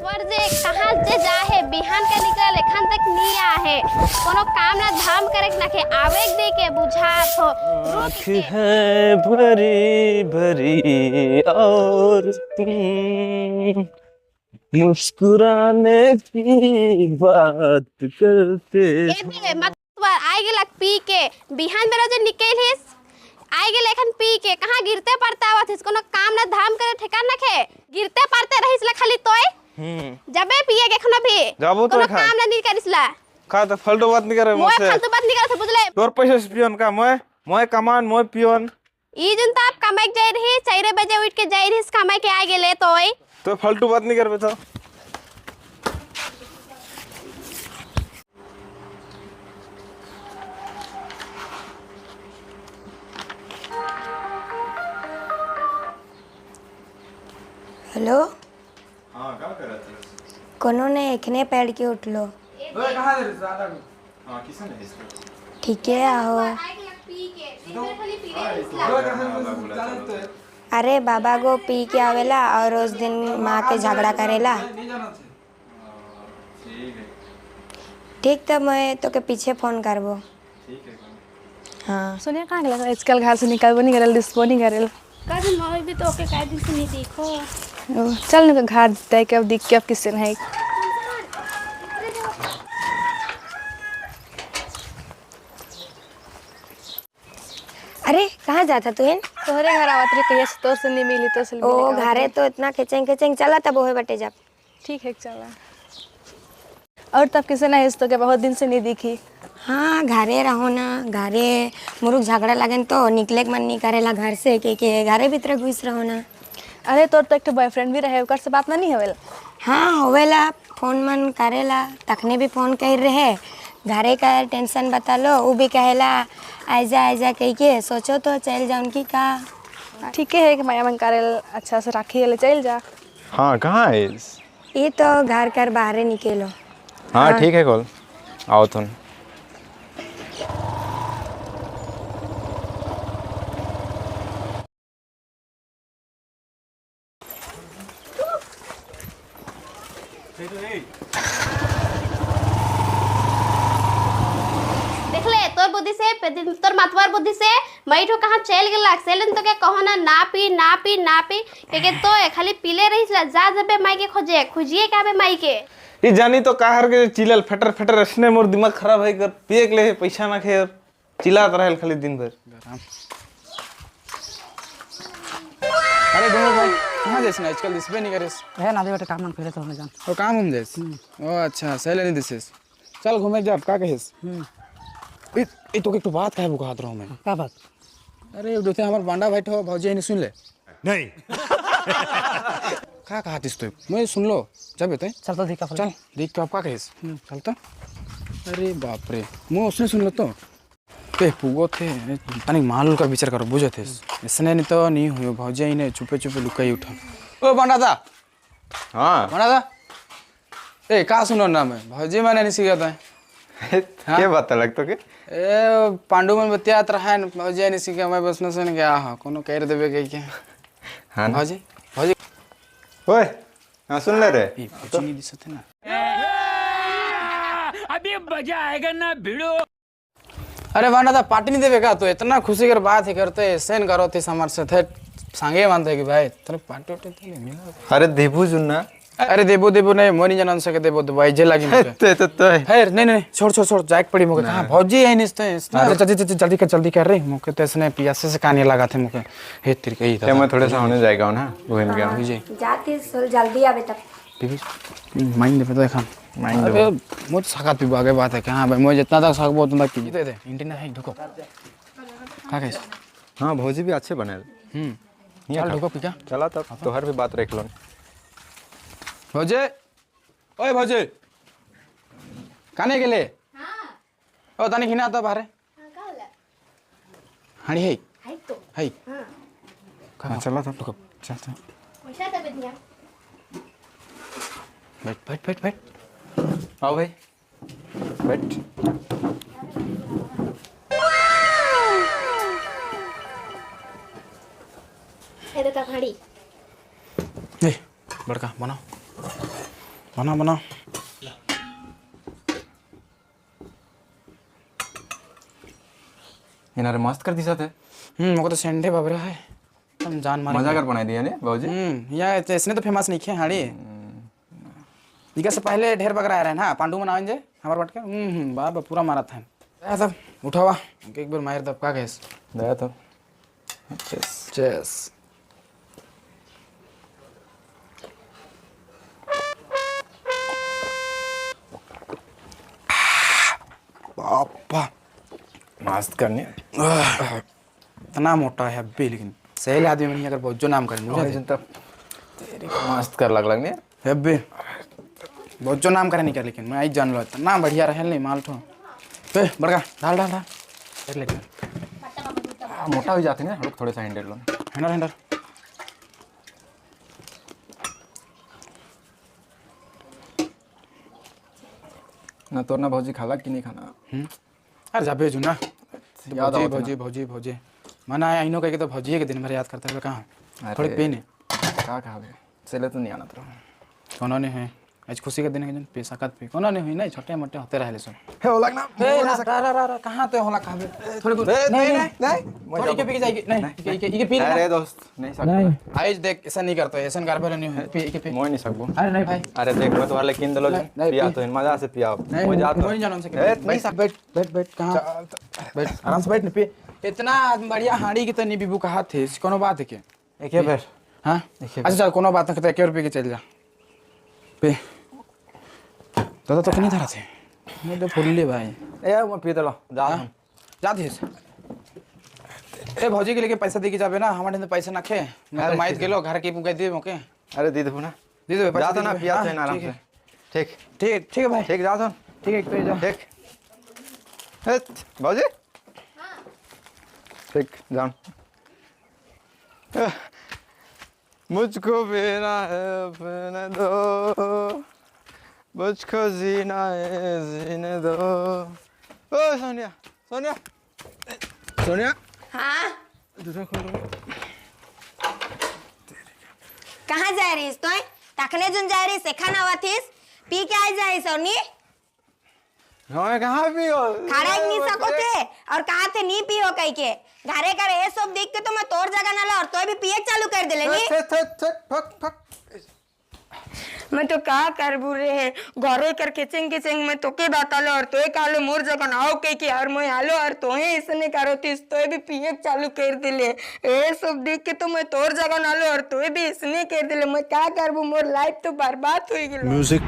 मतवर जे कहां जे जाहे बिहान के निकल एखन तक नी आहे, कोनो काम ना धाम करे के नखे आवेग दे के बुझात हो। आँख है भरी भरी और तुम मुस्कुराने की बात करते। ए दे मतवर आइ गेलक पी के बिहान बेरा जे निकल हिस आइ गेल एखन पी के कहां गिरते पड़ता आवत हिस, कोनो काम ना धाम करे ठेकान नखे गिरते पड़ते रहिस ला खाली तोय। जबे पिए के एखनो भी जाबो तो कोनो एखन। काम ना नी करिसला का तो फालतू बात नहीं करे मोय मुझसे। फालतू बात नहीं करत बुझले। तोर पैसे से पियन का मोय मोय कमान मोय पियन। ई जन त आप कमाई के जाय रही 4 बजे उठ के जाय रही कमाई के आ गेले तोय। तो फालतू बात नहीं करबे तो। हेलो। हाँ का करत है? कोनो ने एखने पैर के उठलो। ओए कहां रे ज्यादा? हां किसन है इसको? ठीक है आहो। अरे बाबा गो पी के आवेला और उस दिन माँ के झगड़ा करेला। ठीक तो मैं तो के पीछे फोन करबो। ठीक है। हाँ सुनिए कहाँ गेल आजकल घर से निकलबो नहीं करेल दिसबो नहीं करेल। कल मम्मी भी तो ओके काय दिन से नहीं देखो। चल न घर देख के अब दिख के अब किसे नहीं। अरे कहाँ जाता तू इन? तोहरे घर आवत रही कहिया से तोर से नहीं मिली तो से मिली। ओ घरे तो इतना खेचेंग खेचेंग चला तब ओहे बटे जब। ठीक है चला। और तब किसे नहीं तो के बहुत दिन से नहीं दिखी। हाँ घरे रहो ना, घरे मुरुख झगड़ा लगन तो निकले के मन नहीं करेला घर से के घरे भीतर घुस रहो ना। अरे तोर तो एक बॉयफ्रेंड भी रहे ओकर से बात ना नहीं होवेला? हाँ होवेला, फोन मन करेला, तखने भी फोन कर रहे। घरे का टेंशन बता लो वो भी कहेला आजा आजा कह के सोचो तो चल जाऊन की का। ठीक है कि माया मन करेल अच्छा से राखी ले चल जा। हाँ कहाँ है ये तो घर कर बाहर निकलो। हाँ ठीक है कॉल आओ तुम। देख ले तोर बुद्धि से तोर मतवार बुद्धि से मैठो कहां चल गेलक सेलन तो के कहो ना ना पी ना पी ना पी के तो खाली पीले रहिस ला जा जबे माई के खोजे खोजिए का बे माई के। ई जानी तो काहर के चिलल फटर फटर असने मोर दिमाग खराब है कर पिए के ले पैसा ना खे चिल्लात रहल खाली दिन भर। अरे गोमो भाई कहां जाइस ना आजकल दिसबे नहीं करेस? है ना दे बेटा काम मन करे तो हम जान। ओ काम हम जाइस? ओ अच्छा सही नहीं दिसेस। चल घूमे जा का कहिस? ए ए तो एक तो बात काहे बुकात रहो मैं। का बात? अरे दोते हमर बांडा भाई ठो भौजी ने सुन ले। नहीं का कहातिस तो मैं सुन लो जब ते चल तो देख चल देख के आप का कहिस चल तो। अरे बाप रे मैं उसने सुन लो तो ते पुगो थे तनी माल का विचार करो बुझे थे इसने नहीं तो नहीं हुयो भौजी ने छुपे छुपे लुकाई उठा। ओ बांडा दा। हां बांडा दा ए का सुनो ना मैं भौजी मैंने नहीं सीखा था। के बात लग तो के ए पांडु मन बतियात रहन भौजी नहीं सीखा मैं बस न सुन गया। हां कोनो कह देबे के के। हां भौजी भौजी ओए हां सुन ले रे। ए भौजी नहीं दिसत है ना अभी मजा आएगा ना भिड़ो। अरे बांडा दा पार्टी नहीं देवे का तो इतना खुशी कर बात ही करते सेन करो थे हमारे से थे संगे मानते कि भाई तेरे पार्टी उटी तो नहीं मिला। अरे देबू जुन्ना। अरे देबो देबो नहीं मोनी जानन सके देबो तो भाई जे लागी मुझे। ते तो है नहीं नहीं छोड़ छोड़ छोड़ जाक पड़ी मोके कहां भौजी है नहीं तो जल्दी जल्दी जल्दी कर जल्दी कर रे मोके तो इसने पियासे से काने लगा थे मोके हे तेरे कही ते मैं थोड़ा सा होने जाएगा ना घूम गया जी जाती सोल जल्दी आवे तब बीबी माइंड दे पता खान माइंड अबे मुझ सकात पी आगे बात है कि हां भाई मुझे जितना तक सकबो उतना तक पी दे दे इंटरनेट है ढुको का कहिस? हां भौजी भी अच्छे बने। चल ढुको पी क्या चला तब तोहर भी बात रख लो। भौजी ओए भौजी काने गेले? हां ओ तनी खिना तो बाहरे। हां का होला? हाड़ी है हाय तो है। हां हां चला तब ढुको चल चल पैसा दे दिया। बैठ बैठ बैठ बैठ आओ भाई बैठ। ए देता भाड़ी ए बड़का बनाओ। बना बना। इनारे मस्त कर दिसा थे। मोको तो सेंडे बाबरा है, तुम जान मारे मजा कर बनाई दिया ने भाजी। या इसने तो फेमस नहीं खे हाड़ी। इका से पहले ढेर बकरा आ रहे ना पांडु मनावन जे हमार बट के। बाबा पूरा मारा था। तब उठावा एक बार मार तब का गैस दया तब। चेस। बापा मस्त करने। इतना मोटा है अभी, लेकिन सही आदमी नहीं अगर बहुत जो नाम करें मुझे तब तेरी मस्त कर लग लगने अभी बहुत जो नाम करे नहीं कर, लेकिन मैं आई जान लो इतना बढ़िया रहे नहीं माल तो। ए बड़का डाल डाल डाल एक लेकिन मोटा हो जाते ना रुक थोड़े सा हैंडल लो। हैंडल हैंडल ना तोर ना भौजी खाला कि नहीं खाना। अरे जा भेजू ना याद भौजी आवत ना। भौजी भौजी भौजी मना आया इनो कह के तो भौजी के दिन भर याद करते हुए कहाँ थोड़े पीने का खावे चले तो नहीं आना तेरा कोनो नहीं है आज खुशी के दिन है जन पैसा का पी कोनो नहीं हुई ना छोटे मोटे होते रहले सुन हे होला ना ए रा रा रा रा कहां ते होला खावे थोड़े कुछ नहीं नहीं नहीं थोड़ी के पी के जाएगी नहीं के के पी ले। अरे दोस्त नहीं सकता आज देख ऐसा नहीं करते ऐसा करबे नहीं है पी के पी मोय नहीं सकबो। अरे नहीं भाई अरे देख मैं तुम्हारे लिए किन दलो पिया तो मजा से पिया नहीं मजा तो नहीं जानो से ए नहीं बैठ बैठ बैठ बैठ कहां बैठ आराम से बैठ न पी इतना बढ़िया हाड़ी की तो नहीं बीबू कहा थे कोनो बात है के एक ही बैठ। हां अच्छा चल कोनो बात नहीं एक रुपये के चल जा पे दादा तो नहीं धरा थे मैं तो फुल ले भाई। ए मैं पी दलो जा जा this ए भौजी के लेके पैसा दे के जाबे ना हमारे तो पैसा ना खे मैं तो माइत गेलो घर के पुगे दे मोके। अरे दे देबो ना दे देबे जा तो ना पिया तो आराम से। ठीक ठीक ठीक है भाई ठीक जा तो ठीक है तो जा ठीक ए भौजी हां ठीक जान मुझको पीना है पीने दो मुझको जीना है जीने दो। ओ सोनिया सोनिया सोनिया हाँ दूसरा खोल दो। कहाँ जा रही तो तखने जुन जा रही सेखा नवाथिस पी के आई जाई सोनी। हाँ कहाँ पियो खड़ा ही नहीं सको थे और कहाँ थे नहीं पियो कहीं के घरे कर ये सब देख के तो मैं तोर जगह ना ला और तो भी पिए चालू कर देले नी। थे थे थे फक फक मैं तो का कर बुरे है घरे कर खिचेंग खिचेंग मैं तो के बतालो और तोय कालो मोर जगह आओ के कि और मैं आलो और तोहे इसने करो थी तोय भी पिए चालू कर दिले ए सब देख के तो मैं तोर जगह ना लो और तोय भी इसने कर दिले मैं का करबू मोर लाइफ तो बर्बाद हो गेलो। म्यूजिक